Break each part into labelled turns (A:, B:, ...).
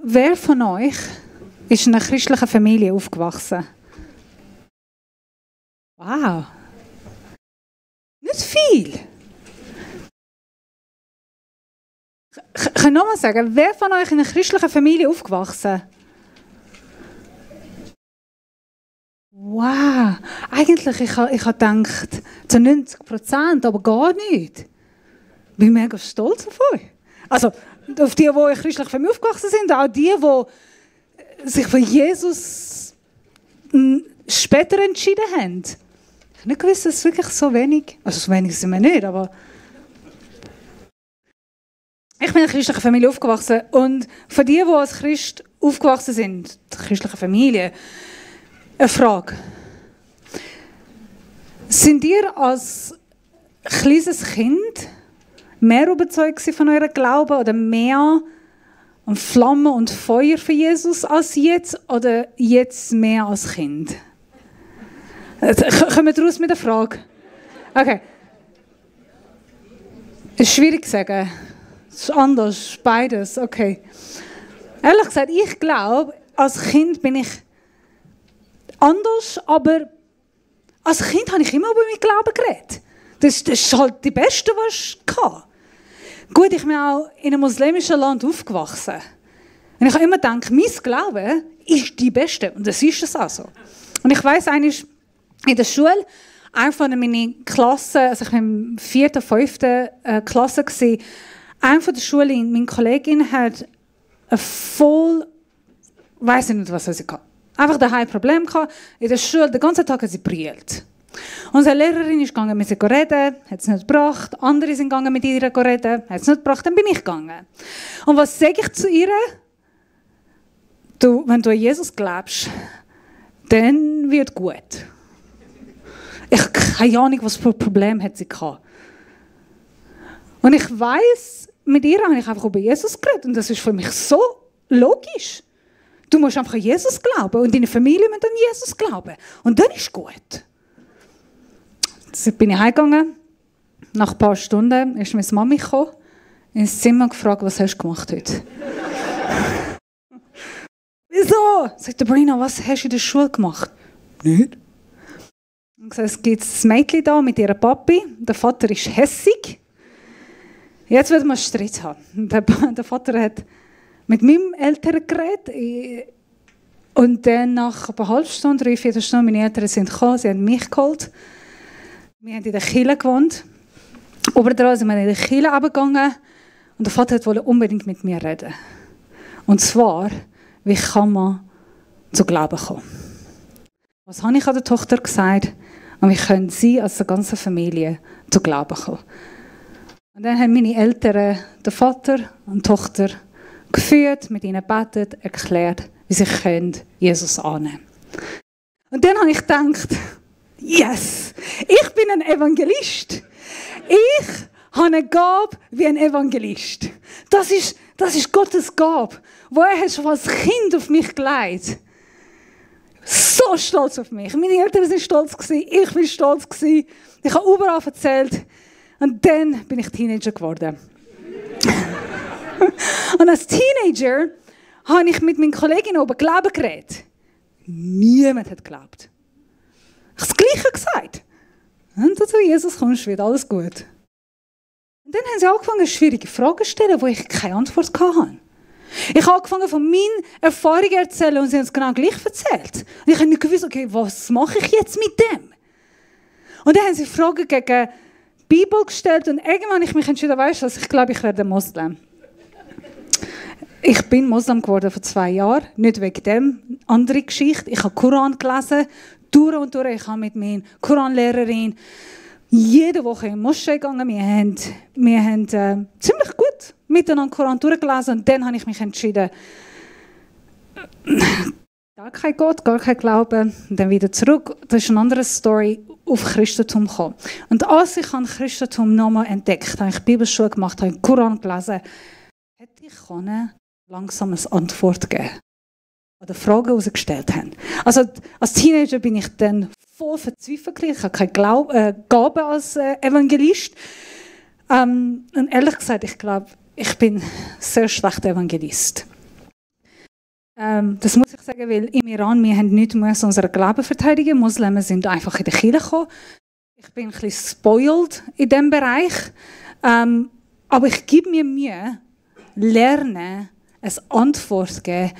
A: wer von euch ist in einer christlichen Familie aufgewachsen? Wow. Nicht viel. Ich kann noch mal sagen, wer von euch in einer christlichen Familie aufgewachsen? Wow. Eigentlich, ich habe gedacht, zu 90%, aber gar nicht. Ich bin mega stolz auf euch. Also, auf die in der christlichen Familie aufgewachsen sind, auch die sich für Jesus später entschieden haben. Ich habe nicht gewusst, dass es wirklich so wenig, also so wenig sind wir nicht, aber ich bin in einer christlichen Familie aufgewachsen und für die als Christ aufgewachsen sind, die christliche Familie, eine Frage. Sind ihr als kleines Kind mehr überzeugt von eurem Glauben oder mehr an Flamme und Feuer für Jesus als jetzt oder jetzt mehr als Kind? Kommen wir raus mit der Frage? Okay. Es ist schwierig zu sagen. Es ist anders, beides, okay. Ehrlich gesagt, ich glaube, als Kind bin ich anders, aber als Kind habe ich immer über meinen Glauben geredet. Das ist halt die Beste, was ich hatte. Gut, ich bin auch in einem muslimischen Land aufgewachsen. Und ich habe immer gedacht, mein Glaube ist die Beste. Und das ist es auch so. Und ich weiss, eigentlich in der Schule, eine von meiner Klassen, also ich war in der 4., 5. Klasse, eine von der Schule, meine Kollegin hat ein voll, weiss ich nicht, was sie hatte. Einfach daheim ein Problem gehabt. In der Schule, den ganzen Tag hat sie brüllt. Unsere Lehrerin ist gegangen mit ihr reden, hat es nicht gebracht. Andere sind gegangen mit ihr reden, hat es nicht gebracht. Dann bin ich gegangen. Und was sage ich zu ihr? Wenn du an Jesus glaubst, dann wird gut. Ich habe keine Ahnung, was für ein Problem hat sie gehabt. Und ich weiss, mit ihr habe ich einfach über Jesus geredet. Und das ist für mich so logisch. Du musst einfach an Jesus glauben und deine Familie muss an Jesus glauben. Und dann ist es gut. Dann bin ich heimgegangen. Nach ein paar Stunden ist meine Mami gekommen, ins Zimmer und gefragt, was hast du gemacht heute? Wieso? Sagt Brina, was hast du in der Schule gemacht? Nicht. Es gibt ein Mädchen da mit ihrem Papi. Der Vater ist hässig. Jetzt wird man Streit haben. Der Vater hat mit meinem Eltern geredet. Und dann nach einer halben Stunde, 3/4 Stunde, meine Eltern sind gekommen, sie haben mich geholt. Wir haben in der Kirche gewohnt. Obendran sind wir in der Kirche runtergegangen. Und der Vater wollte unbedingt mit mir reden. Und zwar, wie kann man zu Glauben kommen? Was habe ich an der Tochter gesagt? Und wie können sie als eine ganze Familie zu Glauben kommen? Und dann haben meine Eltern den Vater und die Tochter geführt, mit ihnen gebetet, erklärt, wie sie Jesus annehmen können. Und dann habe ich gedacht, yes, ich bin ein Evangelist. Ich habe eine Gabe wie ein Evangelist. Das ist Gottes Gabe, wo er schon als Kind auf mich gelegt. So stolz auf mich. Meine Eltern waren stolz, ich war stolz. Ich habe überall erzählt. Und dann bin ich Teenager geworden. Und als Teenager habe ich mit meinen Kolleginnen über Glauben geredet. Niemand hat geglaubt. Ich habe das Gleiche gesagt. Wenn du zu Jesus kommst, wird alles gut. Und dann haben sie angefangen, schwierige Fragen zu stellen, wo ich keine Antwort hatte. Ich habe angefangen, von meinen Erfahrungen zu erzählen und sie haben es genau gleich erzählt. Und ich habe nicht gewusst, okay, was mache ich jetzt mit dem? Und dann haben sie Fragen gegen die Bibel gestellt und irgendwann habe ich mich entschieden, weißt du was, ich glaube, ich werde Moslem. Ich bin Moslem geworden vor 2 Jahren, nicht wegen dem, andere Geschichte. Ich habe Koran gelesen, durch und durch. Ich habe mit meiner Koranlehrerin jede Woche in die Moschee gegangen. Wir haben ziemlich gut miteinander Koran durchgelesen und dann habe ich mich entschieden, gar kein Gott, gar kein Glauben. Und dann wieder zurück. Das ist eine andere Story, auf Christentum gekommen. Und als ich an Christentum nochmal entdeckt habe, ich Bibelschule gemacht habe, Koran gelesen, hätte ich langsam eine Antwort geben oder Fragen herausgestellt haben. Also als Teenager bin ich dann voll verzweifelt. Ich habe keine Gabe als Evangelist. Und ehrlich gesagt, ich glaube, ich bin ein sehr schlechter Evangelist. Das muss ich sagen, weil im Iran, wir haben nicht unseren Glauben verteidigen. Muslimen sind einfach in die Kirche gekommen. Ich bin ein bisschen spoiled in diesem Bereich. Aber ich gebe mir Mühe, lernen, eine Antwort zu geben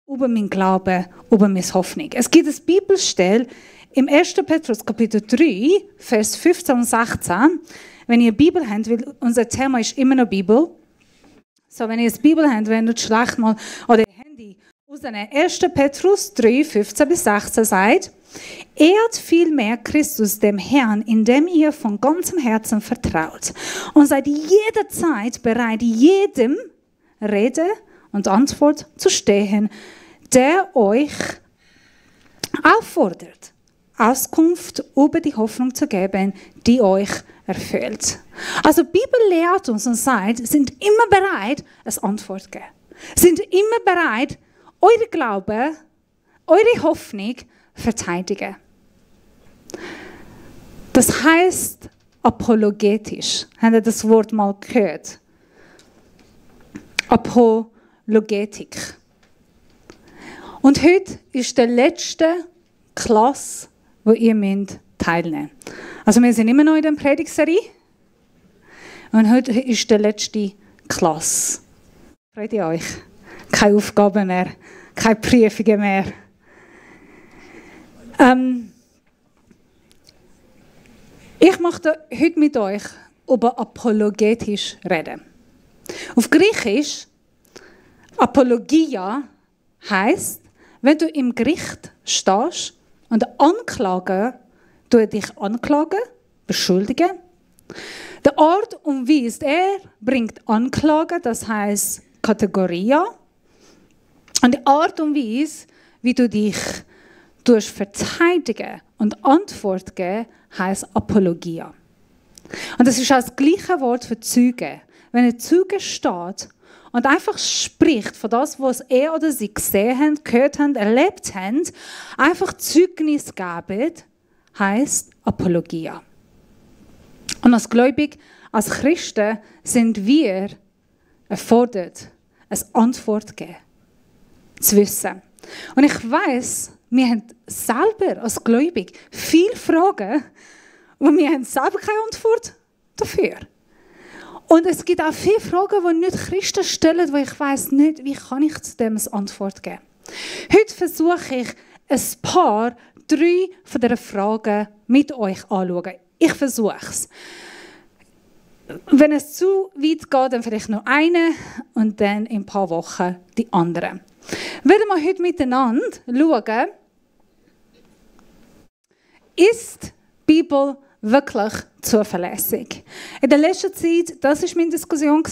A: über meinen Glauben, über meine Hoffnung. Es gibt eine Bibelstelle im 1. Petrus Kapitel 3, Vers 15 und 16. Wenn ihr eine Bibel habt, weil unser Thema ist immer noch Bibel. So, wenn ihr eine Bibel habt, wenn ihr schlecht mal oder ihr Handy rausnehmen. 1. Petrus 3, 15 bis 16 sagt: Ehrt vielmehr Christus dem Herrn, indem ihr von ganzem Herzen vertraut und seid jederzeit bereit, jedem Rede und Antwort zu stehen, der euch auffordert, Auskunft über die Hoffnung zu geben, die euch erfüllt. Also die Bibel lehrt uns und sagt, sind immer bereit, eine Antwort zu geben. Sind immer bereit, eure Glaube, eure Hoffnung verteidigen. Das heißt apologetisch. Habt ihr das Wort mal gehört? Apologetik. Und heute ist die letzte Klasse, wo ihr teilnehmen müsst. Also wir sind immer noch in der Predigtserie. Und heute ist die letzte Klasse. Freut ihr euch? Keine Aufgaben mehr, keine Prüfungen mehr. Ich möchte heute mit euch über apologetisch reden. Auf Griechisch, Apologia heisst, wenn du im Gericht stehst und der Anklager dich anklagen, beschuldigen. Der Ort und Weise, er bringt Anklage, das heisst Kategoria. Und die Art und Weise, wie du dich verteidigen und Antwort geben, heisst Apologia. Und das ist auch das gleiche Wort für Zeuge. Wenn ein Zeuge steht und einfach spricht von das, was er oder sie gesehen haben, gehört haben, erlebt haben, einfach Zeugnis geben, heisst Apologia. Und als Gläubig, als Christen sind wir erfordert, eine Antwort zu geben, zu wissen. Und ich weiss, wir haben selber als Gläubig viele Fragen und wir haben selber keine Antwort dafür. Und es gibt auch viele Fragen, die nicht Christen stellen, wo ich weiss nicht, wie kann ich zu dem eine Antwort geben. Heute versuche ich, drei von diesen Fragen mit euch anzuschauen. Ich versuche es. Wenn es zu weit geht, dann vielleicht noch eine und dann in ein paar Wochen die andere. Werden wir heute miteinander schauen, ist die Bibel wirklich zuverlässig? In der letzten Zeit, das war meine Diskussion,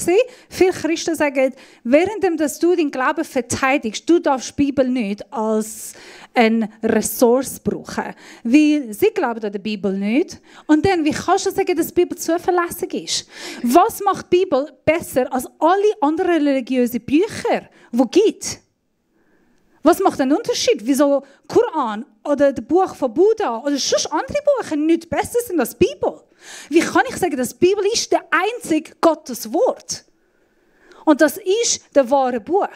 A: viele Christen sagen, während du deinen Glauben verteidigst, du darfst die Bibel nicht als eine Ressource brauchen. Weil sie glauben an die Bibel nicht. Und dann, wie kannst du sagen, dass die Bibel zuverlässig ist? Was macht die Bibel besser als alle anderen religiösen Bücher, die es gibt? Was macht einen Unterschied? Wieso Koran oder das Buch von Buddha oder sonst andere Bücher nicht besser sind als die Bibel? Wie kann ich sagen, dass die Bibel ist der einzige Gottes Wort? Und das ist das wahre Buch.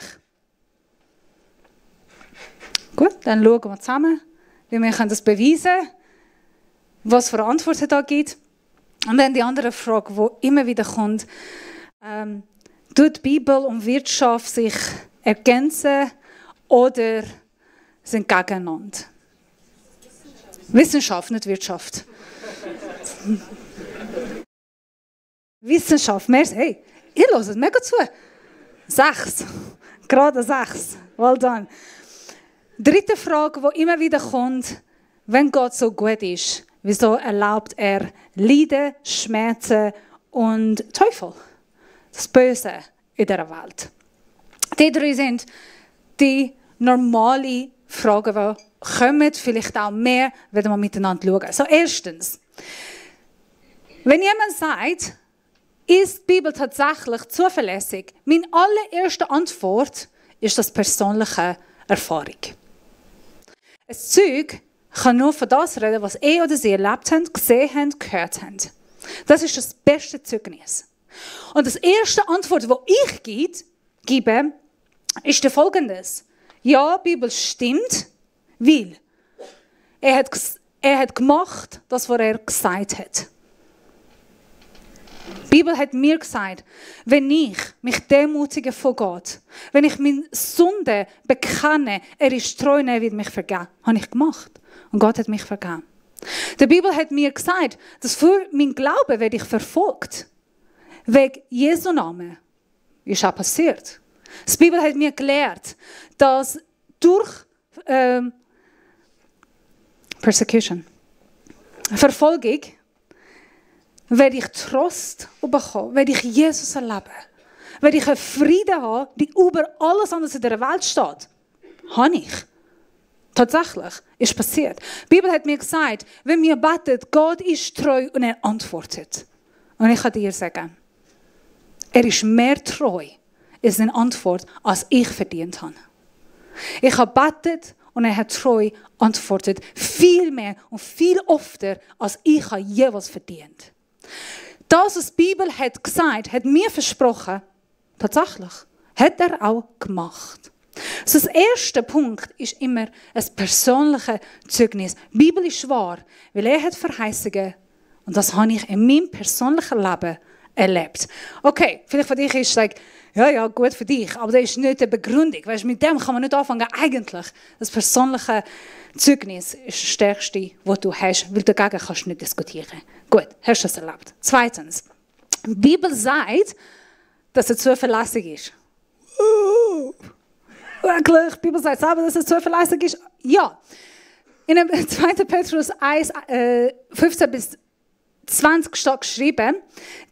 A: Gut, dann schauen wir zusammen, wie wir das beweisen können, was für Antworten es da gibt. Und dann die andere Frage, die immer wieder kommt, tut die Bibel und Wirtschaft sich ergänzen oder sind gegeneinander? Wissenschaft, nicht Wirtschaft. Wissenschaft, hey, ihr hört mega zu. 6, gerade 6, well done. Dritte Frage, die immer wieder kommt, wenn Gott so gut ist, wieso erlaubt er Leiden, Schmerzen und Teufel, das Böse in dieser Welt? Die 3 sind die normalen Fragen, die kommen, vielleicht auch mehr, werden wir miteinander schauen. So, erstens, wenn jemand sagt, ist die Bibel tatsächlich zuverlässig? Meine allererste Antwort ist das persönliche Erfahrung. Ein Zeug kann nur von das reden, was er oder sie erlebt haben, gesehen haben, gehört haben. Das ist das beste Zeugnis. Und das erste Antwort, die ich gebe, ist folgendes. Ja, die Bibel stimmt, weil er hat gemacht, das, was er gesagt hat. Die Bibel hat mir gesagt, wenn ich mich demütige vor Gott, wenn ich meine Sünde bekenne, er ist treu und er wird mich vergeben. Habe ich gemacht. Und Gott hat mich vergeben. Die Bibel hat mir gesagt, dass für mein Glauben werde ich verfolgt. Wegen Jesu Namen. Ist auch passiert. Die Bibel hat mir gelehrt, dass durch Persecution, Verfolgung, werde ich Trost bekommen, werde ich Jesus erleben, werde ich einen Frieden haben, der über alles andere in der Welt steht. Habe ich. Tatsächlich, ist passiert. Die Bibel hat mir gesagt, wenn wir beten, Gott ist treu und er antwortet. Und ich kann dir sagen, er ist mehr treu in seiner Antwort, als ich verdient habe. Ich habe gebetet und er hat treu antwortet. Viel mehr und viel öfter, als ich jeweils verdient. Das, was die Bibel hat gesagt, hat mir versprochen, tatsächlich, hat er auch gemacht. Also das erste Punkt ist immer ein persönliches Zeugnis. Die Bibel ist wahr, weil er hat Verheißungen und das habe ich in meinem persönlichen Leben erlebt. Okay, vielleicht für dich ist es ja, gut für dich, aber das ist nicht eine Begründung. Weißt, mit dem kann man nicht anfangen. Eigentlich, das persönliche Zeugnis ist das Stärkste, was du hast, weil dagegen kannst du nicht diskutieren. Gut, hast du das erlebt. Zweitens, die Bibel sagt, dass er zuverlässig ist. Wirklich, die Bibel sagt selber, dass er zuverlässig ist. Ja. In 2. Petrus 1, 15 bis 20 steht geschrieben,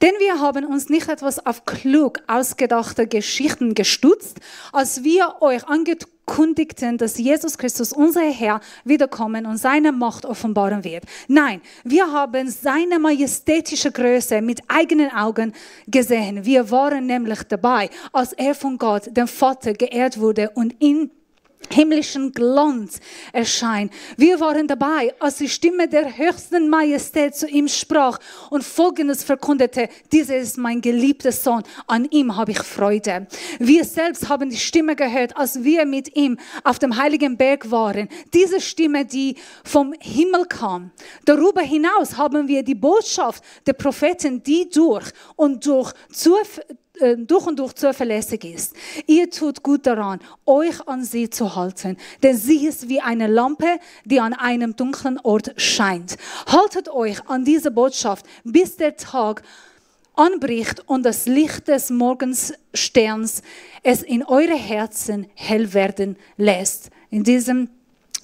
A: denn wir haben uns nicht etwas auf klug ausgedachte Geschichten gestützt, als wir euch angekündigten, dass Jesus Christus, unser Herr, wiederkommen und seine Macht offenbaren wird. Nein, wir haben seine majestätische Größe mit eigenen Augen gesehen. Wir waren nämlich dabei, als er von Gott, dem Vater, geehrt wurde und in himmlischen Glanz erscheint. Wir waren dabei, als die Stimme der höchsten Majestät zu ihm sprach und Folgendes verkündete: Dieser ist mein geliebter Sohn, an ihm habe ich Freude. Wir selbst haben die Stimme gehört, als wir mit ihm auf dem heiligen Berg waren. Diese Stimme, die vom Himmel kam. Darüber hinaus haben wir die Botschaft der Propheten, die durch und durch zuverlässig ist. Ihr tut gut daran, euch an sie zu halten, denn sie ist wie eine Lampe, die an einem dunklen Ort scheint. Haltet euch an diese Botschaft, bis der Tag anbricht und das Licht des Morgensterns es in eure Herzen hell werden lässt. In diesem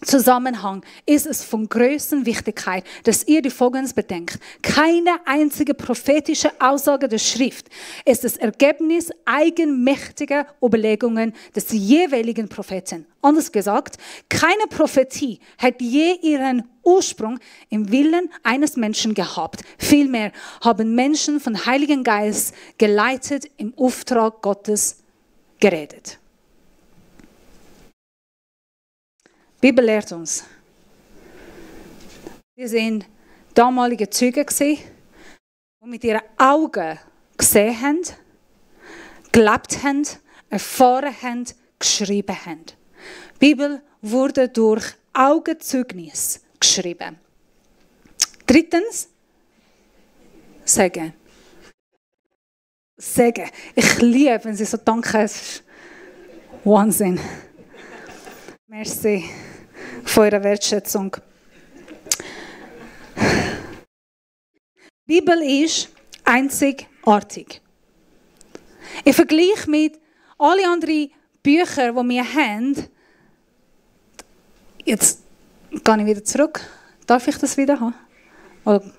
A: Zusammenhang ist es von größter Wichtigkeit, dass ihr die Folgendes bedenkt. Keine einzige prophetische Aussage der Schrift ist das Ergebnis eigenmächtiger Überlegungen des jeweiligen Propheten. Anders gesagt, keine Prophetie hat je ihren Ursprung im Willen eines Menschen gehabt. Vielmehr haben Menschen vom Heiligen Geist geleitet, im Auftrag Gottes geredet. Die Bibel lehrt uns. Wir sind damalige Zeugen, die mit ihren Augen gesehen haben, gelebt haben, erfahren haben, geschrieben haben. Die Bibel wurde durch Augenzeugnis geschrieben. Drittens, Segen. Segen. Ich liebe, wenn sie so danken. Es ist Wahnsinn. Merci für eure Wertschätzung. Die Bibel ist einzigartig. Im Vergleich mit allen anderen Büchern, die wir haben, jetzt gehe ich wieder zurück. Darf ich das wieder haben?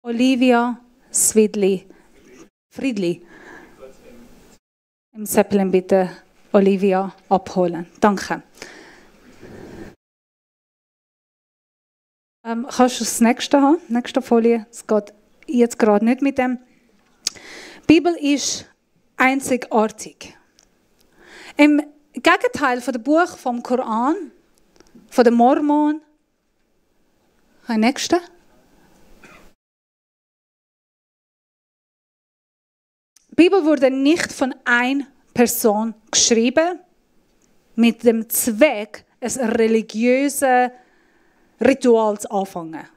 A: Olivia Swidli. Friedli. Im Zeppelin bitte Olivia abholen. Danke. Kannst du das nächste haben? Nächste Folie. Es geht jetzt gerade nicht mit dem. Die Bibel ist einzigartig. Im Gegenteil von dem Buch vom Koran, von den Mormon. Ein nächster. Die Bibel wurde nicht von einem Person geschrieben, mit dem Zweck, ein religiöses Ritual zu anfangen.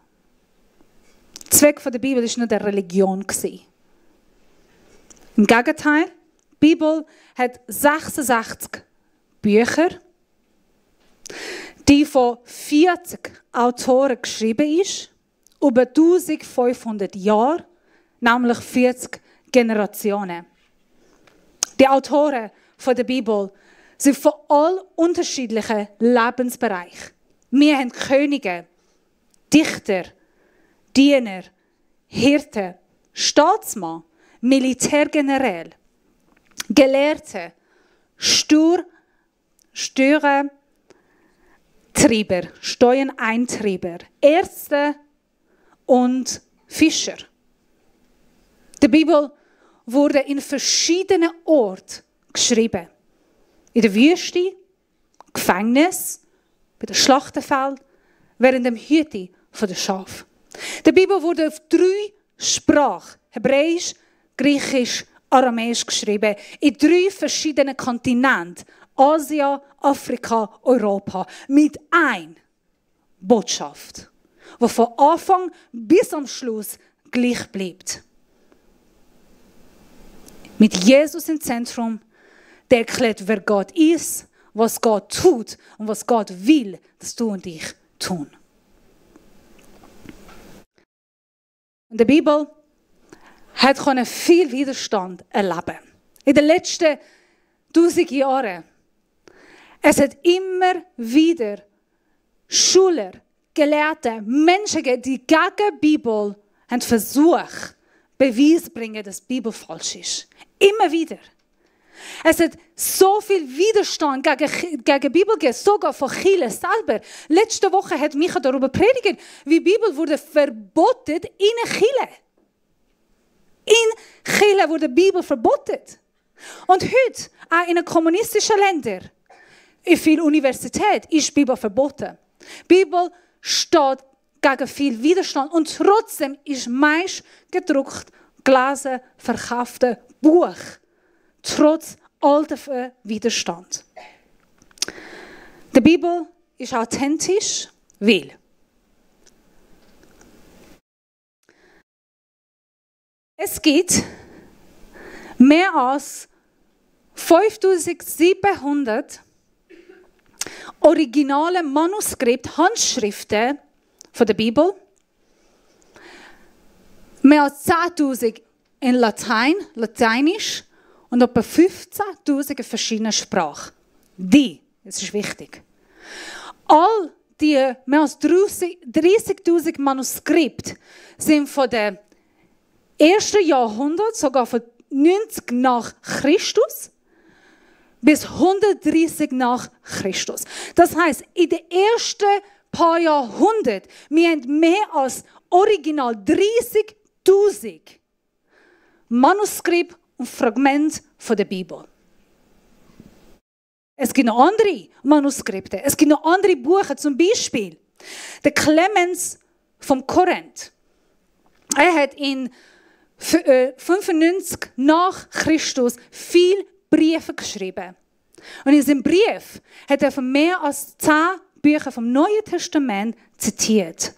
A: Der Zweck der Bibel war nicht eine Religion. Im Gegenteil, die Bibel hat 66 Bücher, die von 40 Autoren geschrieben ist, über 1500 Jahre, nämlich 40 Generationen. Die Autoren der Bibel sind von all unterschiedlichen Lebensbereichen. Wir haben Könige, Dichter, Diener, Hirten, Staatsmann, Militärgeneral, Gelehrte, Steuertreiber, Steuereintreiber, Ärzte und Fischer. Die Bibel wurde in verschiedenen Orten geschrieben. In der Wüste, Gefängnis, bei den Schlachtenfeldern, während dem Hüten der Schafe. Die Bibel wurde auf 3 Sprachen, Hebräisch, Griechisch, Aramäisch geschrieben, in 3 verschiedenen Kontinenten, Asien, Afrika, Europa, mit einer Botschaft, die von Anfang bis am Schluss gleich bleibt. Mit Jesus im Zentrum, der erklärt, wer Gott ist, was Gott tut und was Gott will, dass du und ich tun. Und die Bibel hat viel Widerstand erleben. In den letzten 1000 Jahren. Es hat immer wieder Schüler, Gelehrte, Menschen gegeben, die gegen die Bibel haben versucht, Beweis zu bringen, dass die Bibel falsch ist. Immer wieder. Es hat so viel Widerstand gegen die Bibel gegeben, sogar von Kirchen selber. Letzte Woche hat Micha darüber predigt, wie die Bibel wurde verboten in einer Kirche. In Kirchen wurde die Bibel verboten. Und heute, auch in den kommunistischen Ländern, in vielen Universitäten, ist die Bibel verboten. Die Bibel steht gegen viel Widerstand und trotzdem ist meist gedruckt, gelesen, verkaufte Buch. Trotz all dem Widerstand. Die Bibel ist authentisch, weil es gibt mehr als 5700 originale Manuskripte, Handschriften von der Bibel. Mehr als 10.000 in Lateinisch und etwa 15.000 in verschiedenen Sprachen. Das ist wichtig. All die mehr als 30.000 Manuskripte sind von dem 1. Jahrhundert, sogar von 90 nach Christus, bis 130 nach Christus. Das heisst, in den ersten paar Jahrhunderten, wir haben mehr als original 30.000 Manuskripte und Fragmente von der Bibel. Es gibt noch andere Manuskripte, es gibt noch andere Bücher, zum Beispiel der Clemens vom Korinth. Er hat in 95 nach Christus viele Briefe geschrieben. Und in seinem Brief hat er von mehr als 10 Büchern vom Neuen Testament zitiert.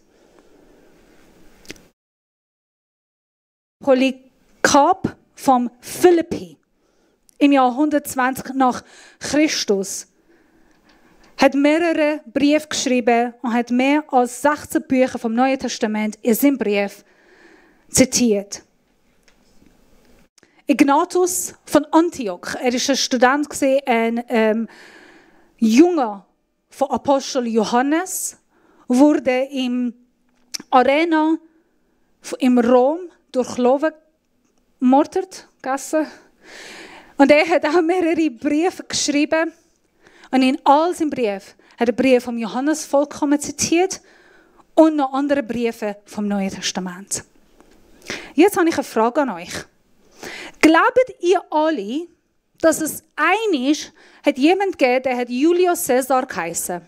A: Polycarp vom Philippi im Jahr 120 nach Christus hat mehrere Briefe geschrieben und hat mehr als 16 Bücher vom Neuen Testament in seinem Brief zitiert. Ignatius von Antioch, er war ein Student, ein Junger von Apostel Johannes, wurde im Arena im Rom durch Löwen gemordet, gegessen. Und er hat auch mehrere Briefe geschrieben. Und in all seinen Briefen hat er Briefe von Johannes vollkommen zitiert und noch andere Briefe vom Neuen Testament. Jetzt habe ich eine Frage an euch. Glaubt ihr alle, dass es einmal hat jemand gegeben, der hat Julius Caesar geheißen?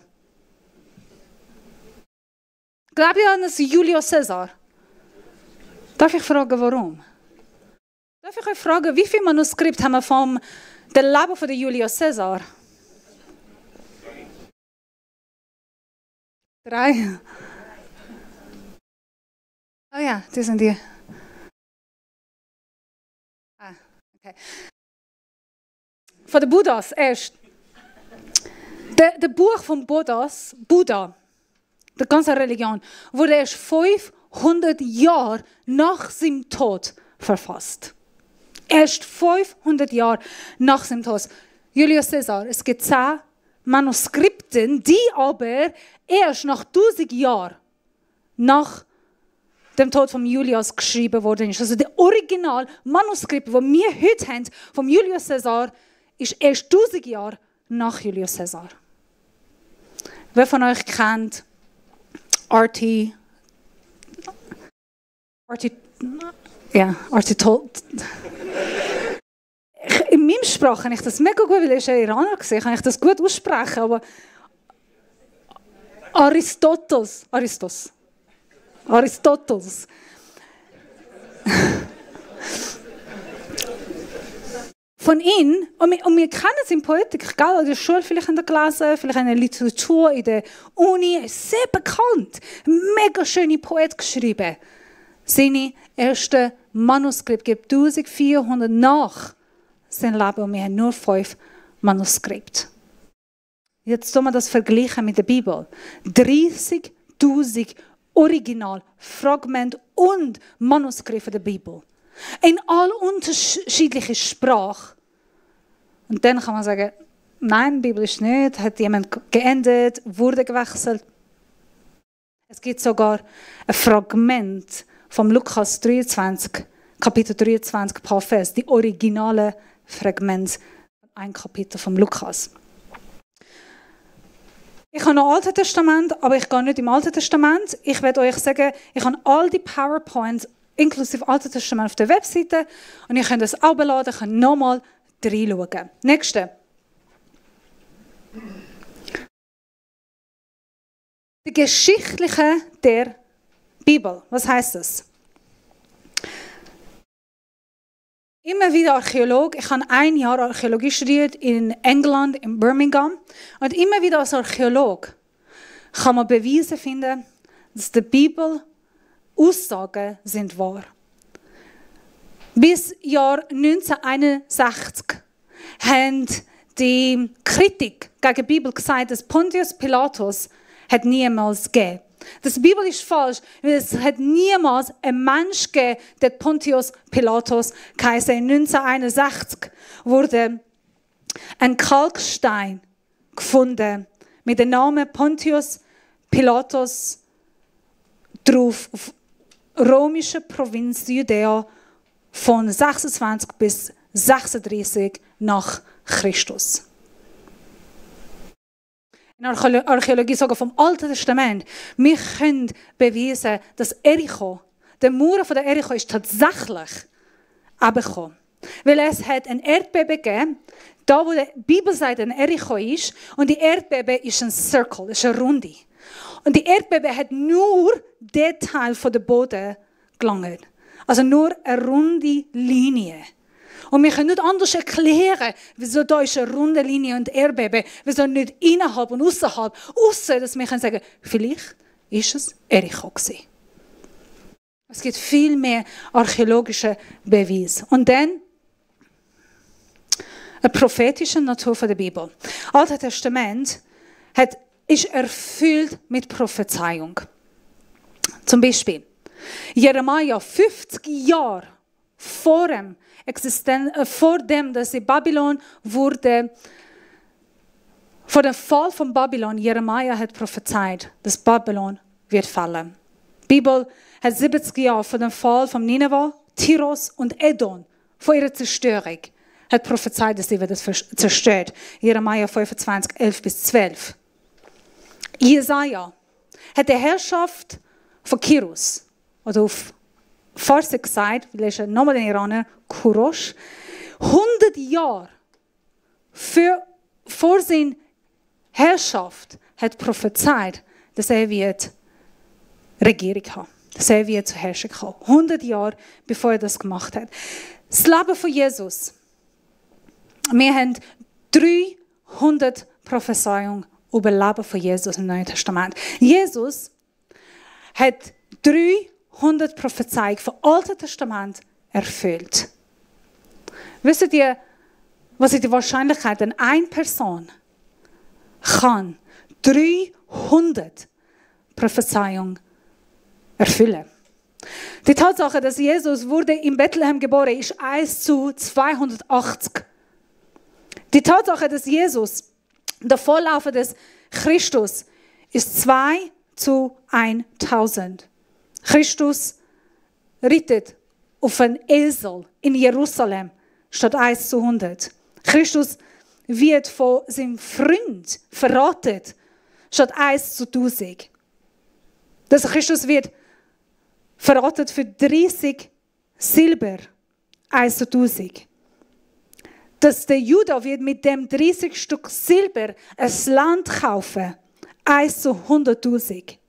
A: Glaubt ihr an das Julius Caesar? Darf ich fragen, warum? Darf ich euch fragen, wie viele Manuskripte haben wir vom Leben von Julius Caesar? 3. Oh ja, die sind die. Ah, okay. Von den Buddhas erst. Der Buch von Buddha, der ganze Religion, wurde erst 500 Jahre nach seinem Tod verfasst. Erst 500 Jahre nach seinem Tod. Julius Caesar, es gibt 10 Manuskripte, die aber erst nach 1000 Jahren nach dem Tod von Julius geschrieben worden ist. Also der Original-Manuskript, das wir heute haben, von Julius Caesar, ist erst 1000 Jahre nach Julius Caesar. Wer von euch kennt R.T. In meiner Sprache kann ich das mega gut, weil ich ein Iraner war, kann ich das gut aussprechen, aber Aristoteles. Von ihm, und wir kennen es in Poetik, gell? In der Schule vielleicht in der gelesen, vielleicht in der Literatur, in der Uni, er ist sehr bekannt. Mega schöne Poet geschrieben. Seine erste Manuskript gibt 1400 nach seinem Leben und wir haben nur 5 Manuskripte. Jetzt tun wir das vergleichen mit der Bibel. 30.000 Originalfragmente und Manuskripte der Bibel. In all unterschiedlichen Sprachen. Und dann kann man sagen, nein, die Bibel ist nicht, hat jemand geändert, wurde gewechselt. Es gibt sogar ein Fragment vom Lukas 23, Kapitel 23, paar Vers, die originale Fragmente, ein Kapitel vom Lukas. Ich habe noch Altes Testament, aber ich gehe nicht im Alten Testament. Ich werde euch sagen, ich habe all die PowerPoints inklusive Alten Testament auf der Webseite und ihr könnt das abladen, könnt nochmal reinschauen. Nächste. Die Geschichtliche der Bibel. Was heißt das? Immer wieder Archäolog. Ich habe 1 Jahr Archäologie studiert in England, in Birmingham. Und immer wieder als Archäolog kann man Beweise finden, dass die Bibel Aussagen sind wahr. Bis Jahr 1961 haben die Kritik gegen die Bibel gesagt, dass Pontius Pilatus hat niemals gegeben. Das Bibel ist falsch, weil es hat niemals ein Mensch gegeben, der Pontius Pilatus geheißen. 1961 wurde ein Kalkstein gefunden mit dem Namen Pontius Pilatus drauf, auf römischer Provinz Judäa von 26 bis 36 nach Christus. In Archäologie sogar vom Alten Testament. Wir können beweisen, dass Jericho, der Mauer von der Jericho ist tatsächlich abgekommen. Weil es hat ein Erdbeben gegeben, da wo die Bibel sagt, ein Jericho ist, und die Erdbeben ist ein Circle, ist eine Runde. Und die Erdbeben hat nur den Teil von der Boden gelangt. Also nur eine runde Linie. Und wir können nicht anders erklären, wieso da ist eine runde Linie und Erdbeben, wieso nicht innerhalb und außerhalb, außer dass wir sagen können, vielleicht ist es Jericho gewesen. Es gibt viel mehr archäologische Beweise. Und dann eine prophetische Natur von der Bibel. Das Alte Testament ist erfüllt mit Prophezeiung. Zum Beispiel Jeremia 50 Jahre vor dem, dass Babylon wurde, vor dem Fall von Babylon, Jeremia hat prophezeit, dass Babylon wird fallen. Die Bibel hat 70 Jahre vor dem Fall von Nineveh, Tyros und Edom, vor ihrer Zerstörung, hat prophezeit, dass sie wird zerstört. Jeremia 25, 11 bis 12. Jesaja hat die Herrschaft von Kyros, oder auf Farsi gesagt, weil er ist nochmal ein Iraner, Kurosh, 100 Jahre vor seiner Herrschaft hat prophezeit, dass er wird Regierung haben, dass er wird zur Herrschung kommen. 100 Jahre bevor er das gemacht hat. Das Leben von Jesus. Wir haben 300 Prophezeiungen über das Leben von Jesus im Neuen Testament. Jesus hat 300 Prophezeiungen vom Alten Testament erfüllt. Wisst ihr, was ist die Wahrscheinlichkeit, dass eine Person kann 300 Prophezeiungen erfüllen? Die Tatsache, dass Jesus wurde in Bethlehem geboren, ist 1:280. Die Tatsache, dass Jesus der Vorläufer des Christus ist 2:1000. Christus reitet auf einen Esel in Jerusalem statt 1:100. Christus wird von seinem Freund verraten statt 1:1000. Dass Christus wird verraten für 30 Silber, 1:1000. Dass der Judah wird mit dem 30 Stück Silber ein Land kaufen, 1:100.000.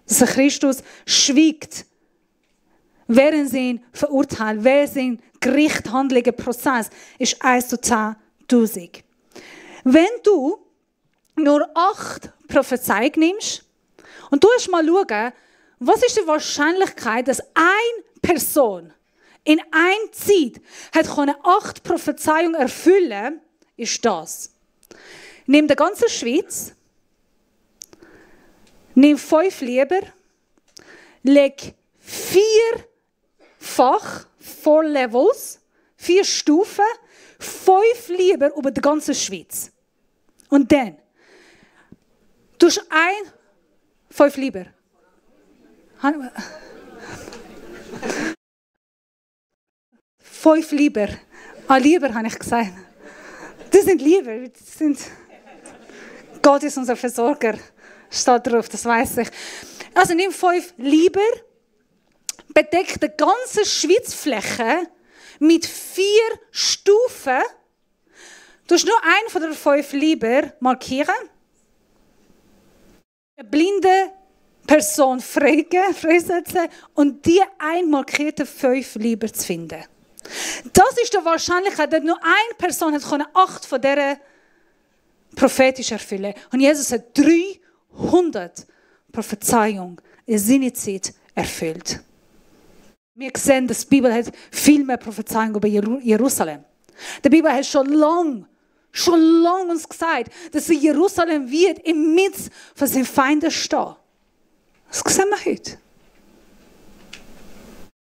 A: Dass Christus schwiegt, während sie ihn verurteilt, während sein Gerichthandlungen Prozess ist 1:10.000. Wenn du nur 8 Prophezeiungen nimmst und du mal schauen, was ist die Wahrscheinlichkeit, dass eine Person in einer Zeit hat 8 Prophezeiungen erfüllen, ist das. Nimm die ganze Schweiz, nimm 5 Lieber, leg 4 Fach, 4 Levels, 4 Stufen, 5 Lieber über die ganze Schweiz. Und dann tust 5 Lieber. 5 Lieber. Lieber habe ich gesagt. Das sind Lieber. Gott ist unser Versorger. Steht drauf, das weiß ich. Also nimm 5 Lieber, bedeckt die ganze Schweizfläche mit 4 Stufen. Du musst nur einen von den 5 Lieber markieren. Eine blinde Person freisetzen und die einmarkierte 5 Lieber zu finden. Das ist die Wahrscheinlichkeit, dass nur eine Person hat 8 von dieser prophetisch erfüllen. Und Jesus hat 300 Prophezeiungen in seiner Zeit erfüllt. Wir sehen, dass die Bibel hat viel mehr Prophezeiungen über Jerusalem. Die Bibel hat schon lange uns gesagt, dass Jerusalem wird im Mitte von seinen Feinden stehen. Das sehen wir heute.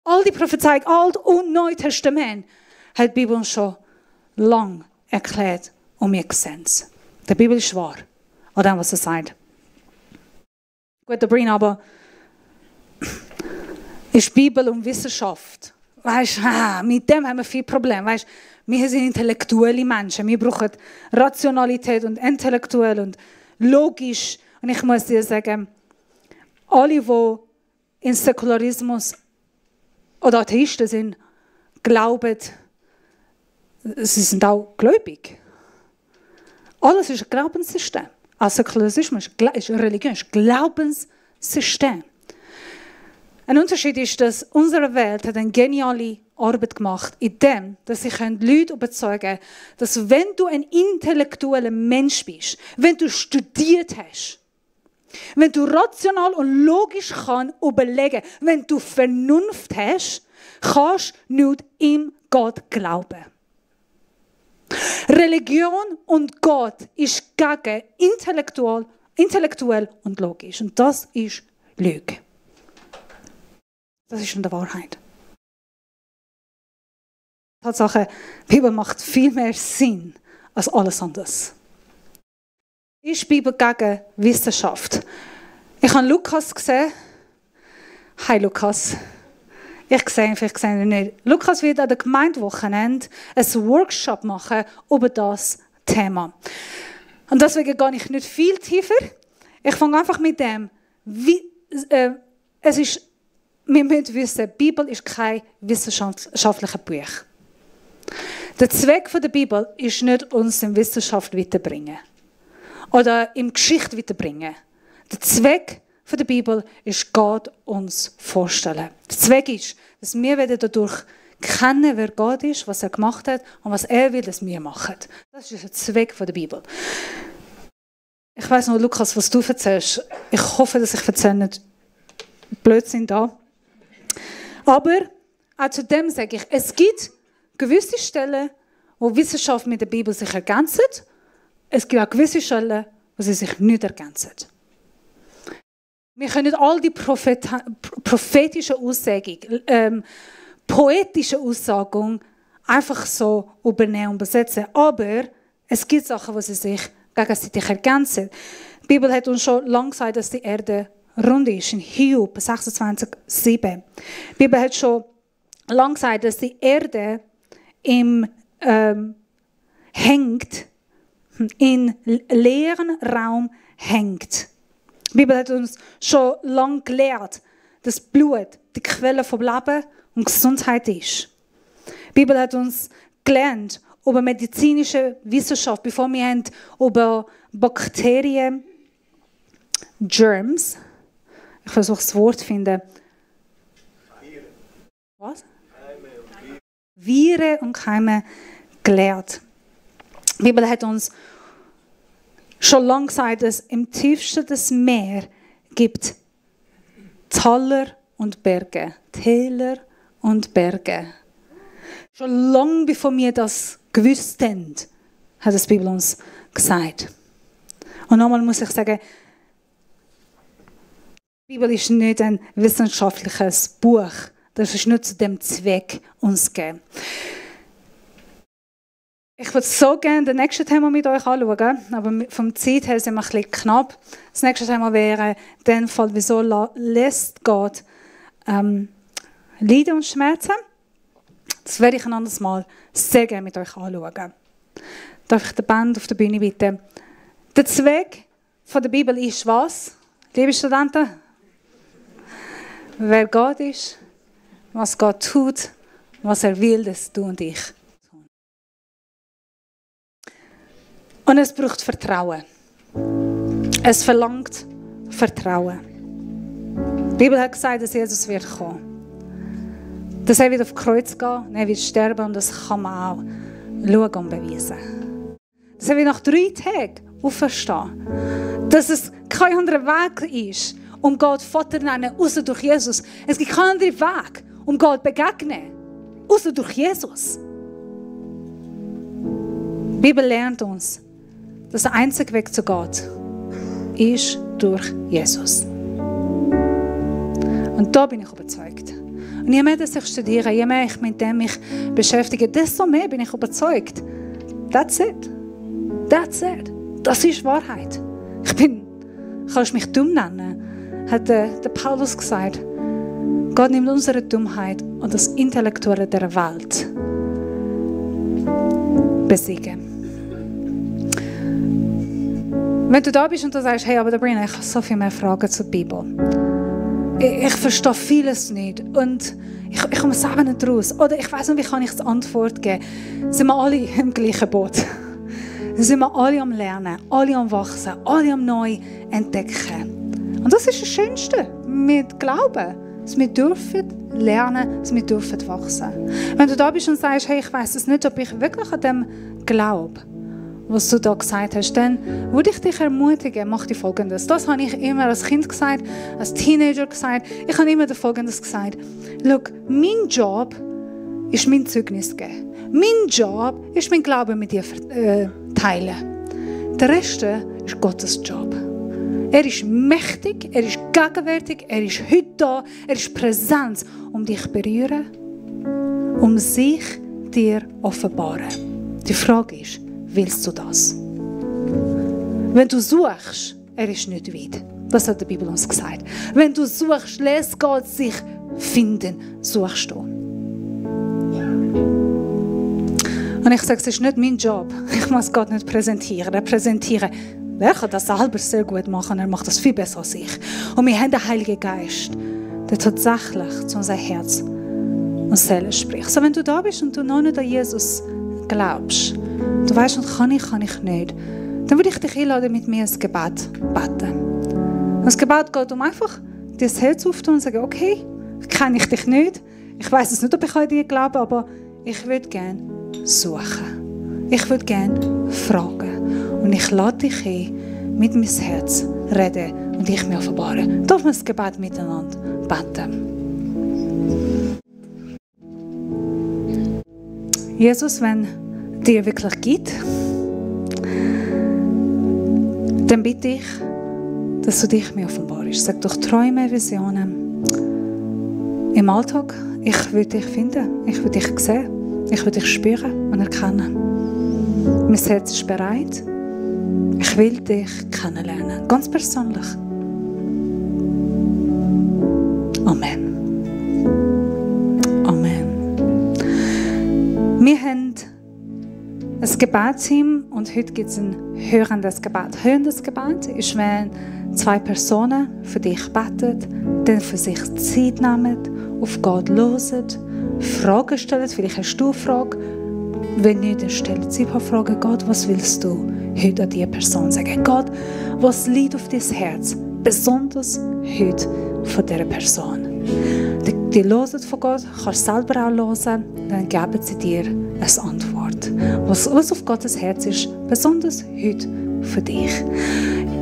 A: All die Prophezeiungen, Alt- und Neues Testament, hat die Bibel uns schon lange erklärt und wir sehen es. Die Bibel ist wahr, an dem, was er sagt. Gut, Sabrina, aber ist Bibel und Wissenschaft. Weißt, mit dem haben wir viele Probleme. Weißt, wir sind intellektuelle Menschen. Wir brauchen Rationalität und intellektuell und logisch. Und ich muss dir sagen, alle, die in Säkularismus oder Atheisten sind, glauben, sie sind auch gläubig. Alles ist ein Glaubenssystem. Also Säkularismus ist Religion, ist ein Glaubenssystem. Ein Unterschied ist, dass unsere Welt hat eine geniale Arbeit gemacht, in dem, dass sie Leute überzeugen können, dass wenn du ein intellektueller Mensch bist, wenn du studiert hast, wenn du rational und logisch überlegen kannst, wenn du Vernunft hast, kannst du nicht im Gott glauben. Religion und Gott ist gegen intellektuell und logisch. Und das ist Lüge. Das ist in der Wahrheit. Tatsache, die Bibel macht viel mehr Sinn als alles andere. Ist die Bibel gegen Wissenschaft? Ich habe Lukas gesehen. Hi Lukas. Ich sehe ihn, vielleicht sehe ihn nicht. Lukas wird an der Gemeindewochenende ein Workshop machen über das Thema. Und deswegen gehe ich nicht viel tiefer. Ich fange einfach mit dem. Wir müssen wissen, die Bibel ist kein wissenschaftliches Buch. Der Zweck der Bibel ist nicht, uns in Wissenschaft weiterbringen. Oder in Geschichte weiterbringen. Der Zweck der Bibel ist, Gott uns vorstellen. Der Zweck ist, dass wir dadurch kennen, wer Gott ist, was er gemacht hat und was er will, dass wir machen. Das ist der Zweck der Bibel. Ich weiss noch, Lukas, was du erzählst. Ich hoffe, dass ich erzähle nicht Blödsinn da. Aber auch zu dem sage ich, es gibt gewisse Stellen, wo Wissenschaft mit der Bibel sich ergänzt. Es gibt auch gewisse Stellen, wo sie sich nicht ergänzen. Wir können nicht all die prophetischen Aussagen, poetische Aussagen einfach so übernehmen und besetzen. Aber es gibt Sachen, wo sie sich gegenseitig ergänzen. Die Bibel hat uns schon lange gesagt, dass die Erde rund ist. In Hiob 26,7. Die Bibel hat schon lange gesagt, dass die Erde hängt, in leeren Raum hängt. Die Bibel hat uns schon lange gelehrt, dass Blut die Quelle vom Leben und Gesundheit ist. Die Bibel hat uns gelernt über medizinische Wissenschaft, bevor wir haben über Bakterien, Germs, ich versuche das Wort zu finden. Was? Viren und Keime gelehrt. Die Bibel hat uns schon lange gesagt, dass im tiefsten des Meeres gibt Täler und Berge. Täler und Berge. Schon lange bevor wir das gewusst haben, hat die Bibel uns gesagt. Und nochmal muss ich sagen, die Bibel ist nicht ein wissenschaftliches Buch. Das ist nicht zu dem Zweck uns gegeben. Ich würde so gerne das nächste Thema mit euch anschauen, aber vom Zeit her sind wir ein bisschen knapp. Das nächste Thema wäre, den Fall, wieso lässt Gott Leiden und Schmerzen? Das werde ich ein anderes Mal sehr gerne mit euch anschauen. Darf ich den Band auf der Bühne bitten? Der Zweck der Bibel ist was? Liebe Studenten? Wer Gott ist, was Gott tut, was er will, dass du und ich tun. Und es braucht Vertrauen. Es verlangt Vertrauen. Die Bibel hat gesagt, dass Jesus wird kommen. Dass er wird auf Kreuz gehen, er wird sterben und das kann man auch schauen und beweisen. Dass er wird nach 3 Tagen auferstehen. Dass es kein anderer Weg ist, um Gott Vater zu nennen, außer durch Jesus. Es gibt keinen anderen Weg, um Gott zu begegnen, außer durch Jesus. Die Bibel lernt uns, dass der einzige Weg zu Gott ist durch Jesus. Und da bin ich überzeugt. Und je mehr dass ich studiere, je mehr ich mit dem mich beschäftige, desto mehr bin ich überzeugt. That's it. That's it. Das ist Wahrheit. Kannst mich dumm nennen, hat der Paulus gesagt. Gott nimmt unsere Dummheit und das Intellektuelle der Welt besiegen. Wenn du da bist und du sagst, hey, aber Sabrina, ich habe so viel mehr Fragen zur Bibel. Ich verstehe vieles nicht und ich komme selber nicht raus. Oder ich weiss nicht, wie kann ich die Antwort geben. Sind wir alle im gleichen Boot? Sind wir alle am Lernen, alle am Wachsen, alle am neu entdecken. Und das ist das Schönste mit Glauben. Dass wir dürfen lernen, dass wir dürfen wachsen. Wenn du da bist und sagst, hey, ich weiss es nicht, ob ich wirklich an dem glaube, was du da gesagt hast, dann würde ich dich ermutigen, mach dir Folgendes. Das habe ich immer als Kind gesagt, als Teenager gesagt. Ich habe immer Folgendes gesagt. Schau, mein Job ist mein Zeugnis zu geben. Mein Job ist mein Glauben mit dir teilen. Der Rest ist Gottes Job. Er ist mächtig, er ist gegenwärtig, er ist heute da, er ist präsent, um dich zu berühren, um sich dir zu offenbaren. Die Frage ist, willst du das? Wenn du suchst, er ist nicht weit. Das hat die Bibel uns gesagt. Wenn du suchst, lässt Gott sich finden, suchst du. Und ich sage, es ist nicht mein Job. Ich muss Gott nicht präsentieren. Er kann das selber sehr gut machen. Er macht das viel besser als ich. Und wir haben den Heiligen Geist, der tatsächlich zu unserem Herz und Seele spricht. So, wenn du da bist und du noch nicht an Jesus glaubst, du weißt, und kann ich nicht, dann würde ich dich einladen, mit mir ein Gebet zu beten. Das Gebet geht um einfach dir das Herz aufzutun und sagen, okay, kenne ich dich nicht, Ich weiss es nicht, ob ich an die glaube, aber ich würde gerne suchen. Ich würde gerne fragen. Und ich lade dich ein, mit meinem Herz reden und dich mir offenbaren. Darf wir das Gebet miteinander beten? Jesus, wenn dir wirklich gibt, dann bitte ich, dass du dich mir offenbarst. Sag doch Träume, Visionen. Im Alltag, ich will dich finden, ich will dich sehen, ich will dich spüren und erkennen. Mein Herz ist bereit. Ich will dich kennenlernen, ganz persönlich. Amen. Amen. Wir haben ein Gebetsteam und heute gibt es ein hörendes Gebet. Hörendes Gebet ist, wenn zwei Personen für dich beten, dann für sich Zeit nehmen, auf Gott hören, Fragen stellen. Vielleicht hast du eine Frage. Wenn nicht, dann stellen sie ein paar Fragen. Gott, was willst du heute an diese Person sagen? Gott, was liegt auf dein Herz? Besonders heute von dieser Person. Die hören von Gott, kannst selber auch hören, dann geben sie dir eine Antwort. Was auf Gottes Herz ist, besonders heute für dich.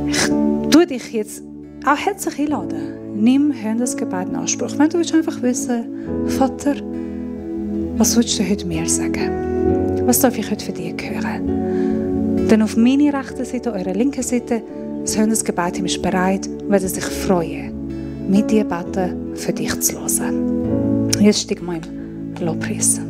A: Ich tue dich jetzt auch herzlich einladen. Nimm das Gebet in Anspruch. Wenn du willst einfach wissen, Vater, was willst du heute mir sagen? Was darf ich heute für dich hören? Dann auf meine rechte Seite, eure linke Seite, das Gebet ist bereit und werde sich freuen, mit dir beten, für dich zu hören. Jetzt steig mal im Lobpreis.